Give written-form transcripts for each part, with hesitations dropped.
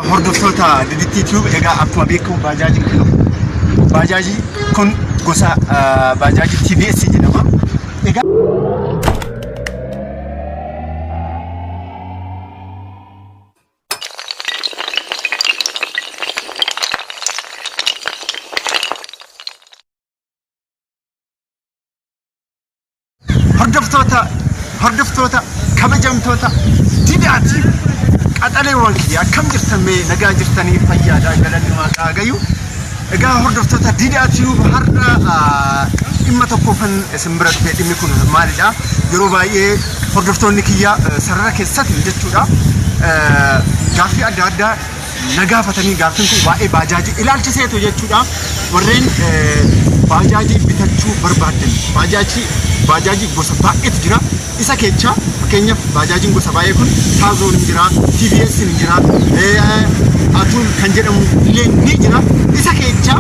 Hordoftoota Didittii Tube, egaa akkuma beekamu baajaajiin kun, baajaajii kun gosa baajaajii TVS jedhama. Egaa Hordoftoota kabajamtoota Didaati qaxaleewwan kiyya, akkam jirtan? Mee nagaa jirtanii? Fayyaadha, galanni Waaqaa gayu. Egaa hordoftoota Didaati, har'a dhimma tokkoofan isin bira dhufe. Dhimmi kun maalidha? Yeroo baay'ee hordoftoonni kiyya sarara keessatti jechuudha gaaffii adda addaa na gaafatanii, gaaffiin kun waa'ee baajaajii ilaalchiseetu jechuudha. Warreen baajaajii bitachuu barbaaddan, baajaajii gosa baay'eetu jira. Isa keessa fakkeenyaaf baajaajiin gosa baay'ee kun Taazoon ni jira, TVS ni jira, Atuul kan jedhamu illee ni jira. Isa keessa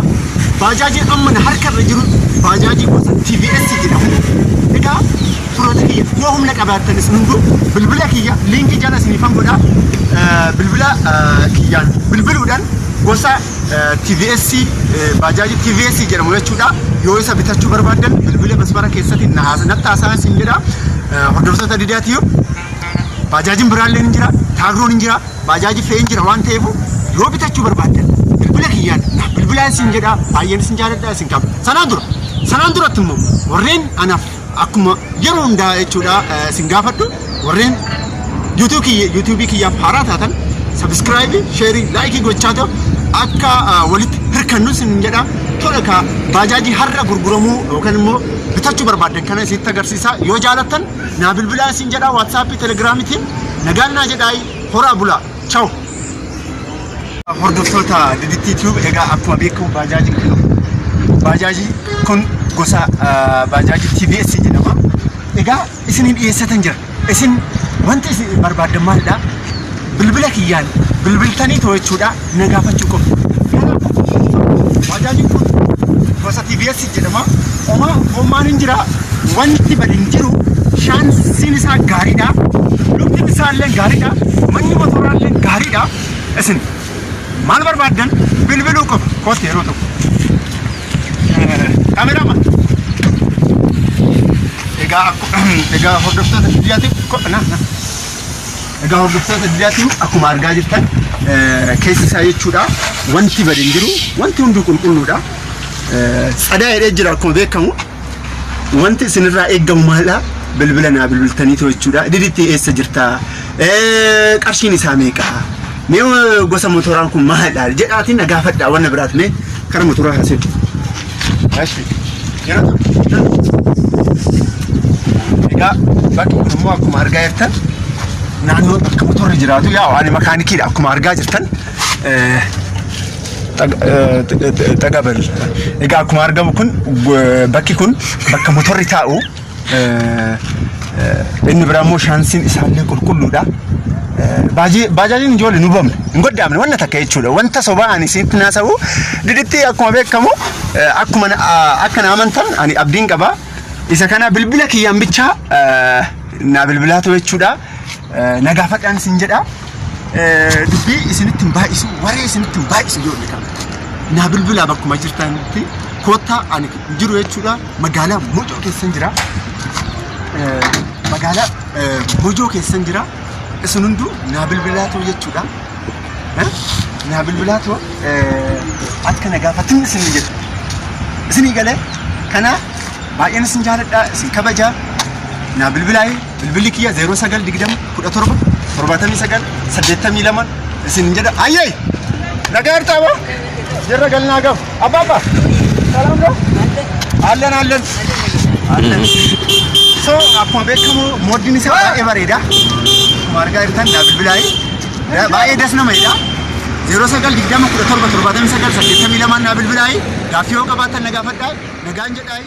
baajaajiin amma na harka irra jiru baajaajii gosa TVS jedhamu. Egaa firoota kiyya, yoo humna qabaattanis hunduu bilbila kiyya liinkii jala isiniifan godha. Bilbila kiyyaan bilbiluudhaan gosa TVS, baajaajii TVS jedhamu jechuudha. Yoo isa bitachuu barbaaddan bilbila masmara keessatti natti haasa'aa isin jedha. Hordoftoota Didaatiyyuu, baajaajiin biraallee ni jira, taagroon ni jira, baajaajii fe'een jira waan ta'eef, yoo bitachuu barbaaddan bilbila kiyyaan naaf bilbilaa isin jedha. Baay'een isin jaaladha, isin qaba. Sanaan duratti immoo warreen anaaf akkuma yeroo hundaa jechuudha isin gaafadhu, warreen yuutuubii kiyyaaf haaraa taatan subscribe, share, like gochaa ta'u akka walitti hirkannu isin jedha. Tola ka, baajaajii har'a gurguramuu yookaan immoo bitachuu barbaaddan kana isinitti agarsiisa. Yoo jaalattan naa bilbilaa isin jedha, Waatsaappii, Telegiraamitiin nagaan naa jedhaa. Horaa bulaa, ciao. Hordoftoota Didittii Tube, egaa akkuma beekamu baajaajiin kun, baajaajii kun gosa baajaajii TVS jedhama. Egaa isiniin dhiyeessatan jira. Isin wanti isin barbaaddan maalidha? Bilbila kiyyaan bilbiltanii too jechuudha na gaafachuu qofa. Baajaajiin kun gosa TVS jedhama. Homaa gommaan hin jira. Wanti badi hin jiru. Shaansiin isaa gaariidha. Luktiin isaa illee gaariidha. Manni motoraa illee gaariidha. Isin maal barbaaddan? Bilbiluu qofa. Kootti yeroo tokko. Kaameraama. Egaa hordoftoota Didiyaatiif na na. Egaa hordoftoota Didiyaatiif, akkuma argaa jirtan keessi isaa jechuudha wanti badi hin jiru, wanti hunduu qulqulluudha. Tsadaa jedhee jira akkuma beekamu. Wanti isinirraa eeggamu maalidha? Bilbila naa bilbiltaniitu jechuudha. Diditti eessa jirta? Qarshiin isaa meeqa? Mee gosa motoraan kun maalidha? Jedhaatiin na gaafadhaa, wanna biraati mee kara motoraa haasee. Ashi. Yeroo Egaa bakki kun immoo akkuma argaa jirtan naannoo bakka motorri jiraatu. Yaa, ani makaanikiidha akkuma argaa jirtan. Xagabal. Egaa akkuma argamu kun bakki kun bakka motorri taa'u. Inni biraa immoo shaansiin isaallee qulqulluudha. Baajaajiin ijoollee nu boomne hin goddaamne wanna takka jechuudha. Wanta sobaa ani isinitti naasa'u, Diditti akkuma beekamu akkuma akka na amantan ani abdiin qaba. Isa kana bilbila kiyyaan bichaa naa bilbilaatu jechuudha. Na gaafadhaan isin jedha. Dubbii isinitti hin baay'isu, waree isinitti hin baay'isu ijoollee kana. Naa bilbilaa, bakkuma jirtanitti koottaa. Ani jiru jechuudha magaalaa Mojoo keessan jira. Magaalaa Mojoo keessan jira. Isin hunduu naa bilbilaatu jechuudha. Naa bilbilaatu akka na gaafatin isin jedha. Isinii galee kana baay'een isin jaaladha, isin kabajaa. Naa bilbilaayee, bilbilli kiyya 09 20 17 79 82 isin jedha. Ayyee! Nagaa jirtaa boo? Jirra, galnaa gafu. Abbaa abbaa. Salaam doo? Allen allen. Allen. So akkuma beekamu mooddiin isaa baay'ee bareeda. Akkuma argaa jirtan naa bilbilaayee. Baay'ee das nama jedha. 09 20 17 79 82 naa bilbilaayee. Gaaffii yoo qabaattan na gaafadhaa. Nagaan jedhaa.